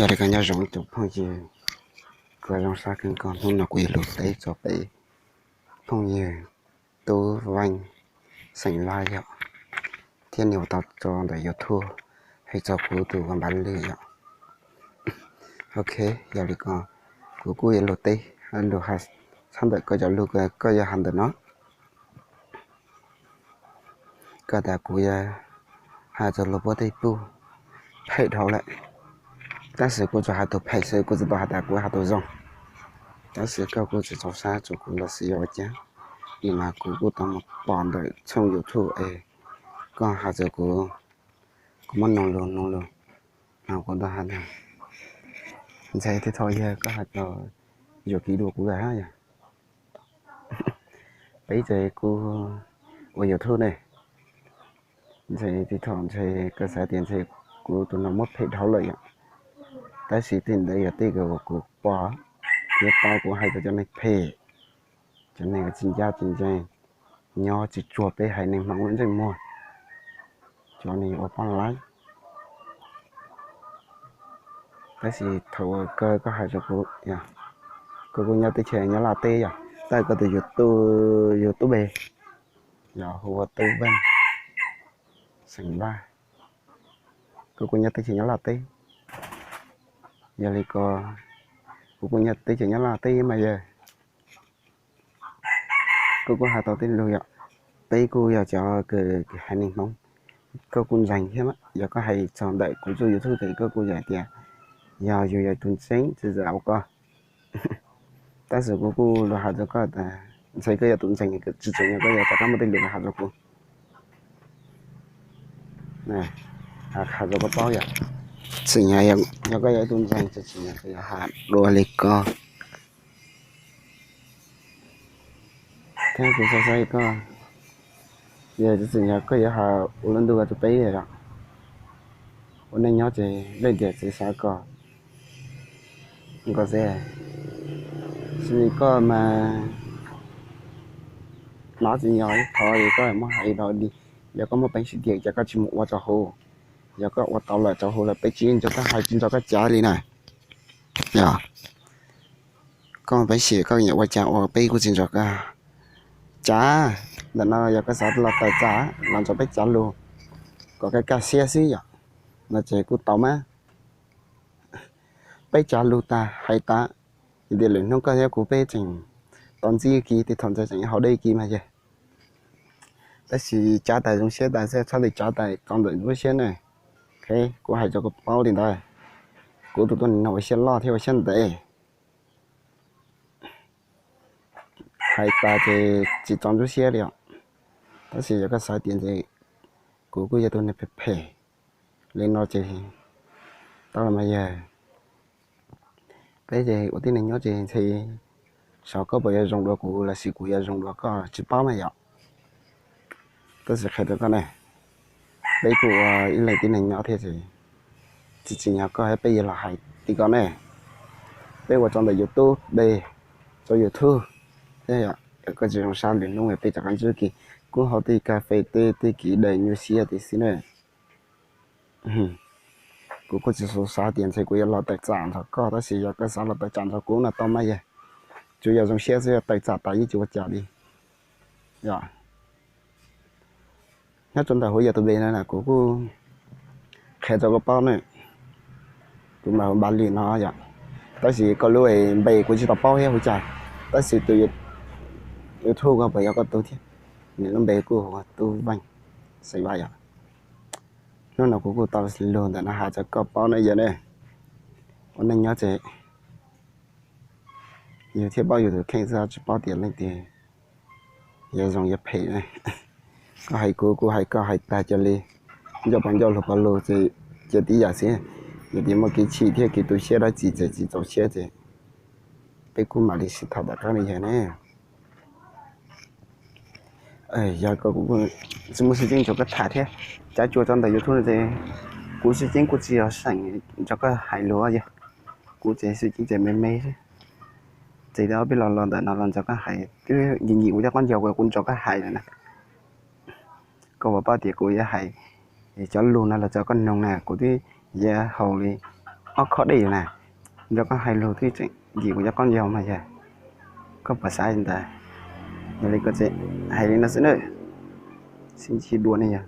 Yog li ko nyob zoo ib tsoom phooj ywg, kuv zoo sab kawg nkaus. Hnub no kuv yuav lug teb txog peb phooj ywg Tub Veej xeem Vaj yom, thiab nws uas tau tso ntawm YouTube hais txog kuv tus Npav Lwm yom. Ok, yog li ko kuv kuj yuav lug teb, lug has txhab ntawm koj cov lug, koj yuav has ntawm no. Koj tas kuv yuav has txog luag puab tej puj phem dhau lawm, tab sis kuv tsuas has tus phem xwb, kuv tsis tau has tas kuv has tus zoo. Tab sis koj kuj tsis txaus sab txug kuv los sis yog ua cas, vim mas kuv kuj tau mus pom ntawm tshooj YouTube es koj has txog kuv, kuv muab noog lug noog lug, mas kuv tau has tas ntshai tej thaum yog koj has tau yuam kev dua kuv lawm hab yom. Peb ces kuv ua YouTube ne, ntshai tej thaum ntshai koj xav tias ntshai kuv tus no muab phem dhau lawm yom. Tab sis tej ntawd yog tej uas kuv pom thiab paub, kuv hais rau cov neeg phem, cov neeg uas tsis ncaj tsis ncees, nyob tsis tsuag peb haiv neeg Hmoob lub ntsej muag, cov neeg ua poj laib. Tab sis thaum uas koj, koj hais rau kuv, koj kuj nyob teb chaws Nyab Laj teb yom, tab sis koj tus YouTube, YouTube yog hu ua Tub Veej xeem Vaj, koj kuj nyob teb chaws Nyab Laj teb. Yog li ko kuv kuj nyob teb chaws Nyab Laj teb mas yog koj kuj has tau tej lug yom. Peb kuj yog cov kws haiv neeg Hmoob, koj kuj ntseeg thiab. Yog koj hais txog ntawm kuv txuj YouTube ces koj kuj yog hais tias yog yus yog tus ntseeg tsis txawm ua koj. Tab sis kuv kuj lug has rau koj tas ntshai koj yog tus ntseeg tsis txawm yog koj yog rov qab muaj tej lug has rau kuv, has rau koj paub yom. Txawm yog, yog koj yog ib tug ntseeg tsis txawm yog koj yuav has dua li ko. Thiab kuv xav xav koj, yog tsis txawm yog koj yuav has ua lub ntuj rau peb yom, ua neej nyob ces leej twg tsis xav kom nkaus xwb. Xws li koj mas hnov tsis nyo ib qho li koj muab hais dog dig. Yog koj muaj peev xwm tiag ces koj tsis mus ua rau hauv. Yog koj ua tau lawm rau hauv lawm peb tsis nrog koj hais tsis nrog koj cav li na. Yog koj muaj peev xwm koj nyiam ua cas ua, peb kuj tsis nrog koj cav. Ntawm no yog koj xav los tawm tsam los nrog peb cav lug kom kaj kaj siab xwb yom, no ces kuj tau mas. Peb cav lug tag hais tas, vim tias lwm hnub koj thiab kuv peb tseem tau ntsib kiag tej thaum ntawd tseem haus dej kiag mas yog. Tab sis cav tas zoo siab tas xwb, txhob li cav tas tso ntawm lub siab na. Kuv hais rau koj paub li ntawd, kuv tus tuab neeg no ua siab loj thiab ua siab ntev. Hais tas ces tsis tso ntsuab siab li os. Tab sis yog koj xav tias ntshe kuv kuj yog tus neeg phem phem li no ces tau los mas yog. Peb ces ua tib neeg nyob ces ntshe xyov koj puas yuav zoo dua kuv los sis kuv yuav zoo dua koj tsis paub mas yom. Tab sis qhia rau koj ne, peb kuj ua ib leeg tib neeg nyob thiab ces tsis tsim nyog koj thiab peb yuav los hais tim ko ne. Peb ua tso ntawm YouTube, peb tso YouTube thiab yom. Koj tsis zoo sab lwm hnub peb rov qab ntsib kiag, kuv haus tej kas fes tej, tej kev daws nyuaj siab tiag xwb na. Kuv kuj tsis xav tias ntshe kuv yuav los tawm tsam nrog koj, tab sis yog koj xav los tawm tsam nrog kuv no tau mas yog. Tsuas yog zoo siab xwb, yog tawm tsam tas yeej tsis ua cas li. Yog nyob rau ntawm huv yog tus npe no na, kuv kuj qhia rau koj paub ne, kuv mas hu Npav Lwm no yom. Tab sis koj lub npe kuv tsis tau paub thiab hu cas, tab sis tus YouTube ko puas yog koj tug thiab? Nws lub npe kuj hu ua Tub Veej Xeem Vaj yom. Hnub no kuv kuj tau lug ntawm no has rau koj paub ne yog ne, ua neej nyob ces yus thiaj paub yus tus kheej xwb, tsis paub tias leej twg yog zoo yog phem. Koj hais kuv, kuv hais koj, hais tag cia li ncauj pov ncauj lug pov lug ces cia tib yam xwb. Yog tias muaj kev chim thiab kev tu siab dab tsi ces tsis txaus siab ces peb kuj mam li sib tham tom qab li yog ne. Yog ko kuv tsis muaj sib ceeb nrog koj tham thiab. Cav tsuas tso ntawm YouTube no ces kuv sib ceeb kuj tsis yog seem nrog koj hais lus yog, kuv ces sib ceeb ces me me xwb. Ces ob peb los los ntawm no los nrog koj hais twb nkim nkim kuv cov qab ncaug uas kuv nrog koj hais lawm na. Koj puas paub tias kuv yuav hais cov lus no los rau koj noog na, kuv twb yuav haus li ob khob dej na, nco koj hais lus twb tseem yim kuv cov qaub ncaug mas yog koj puas xav li ntawd? Yog li koj tseem hais li no xwb na, sib ntsib dua ne yog.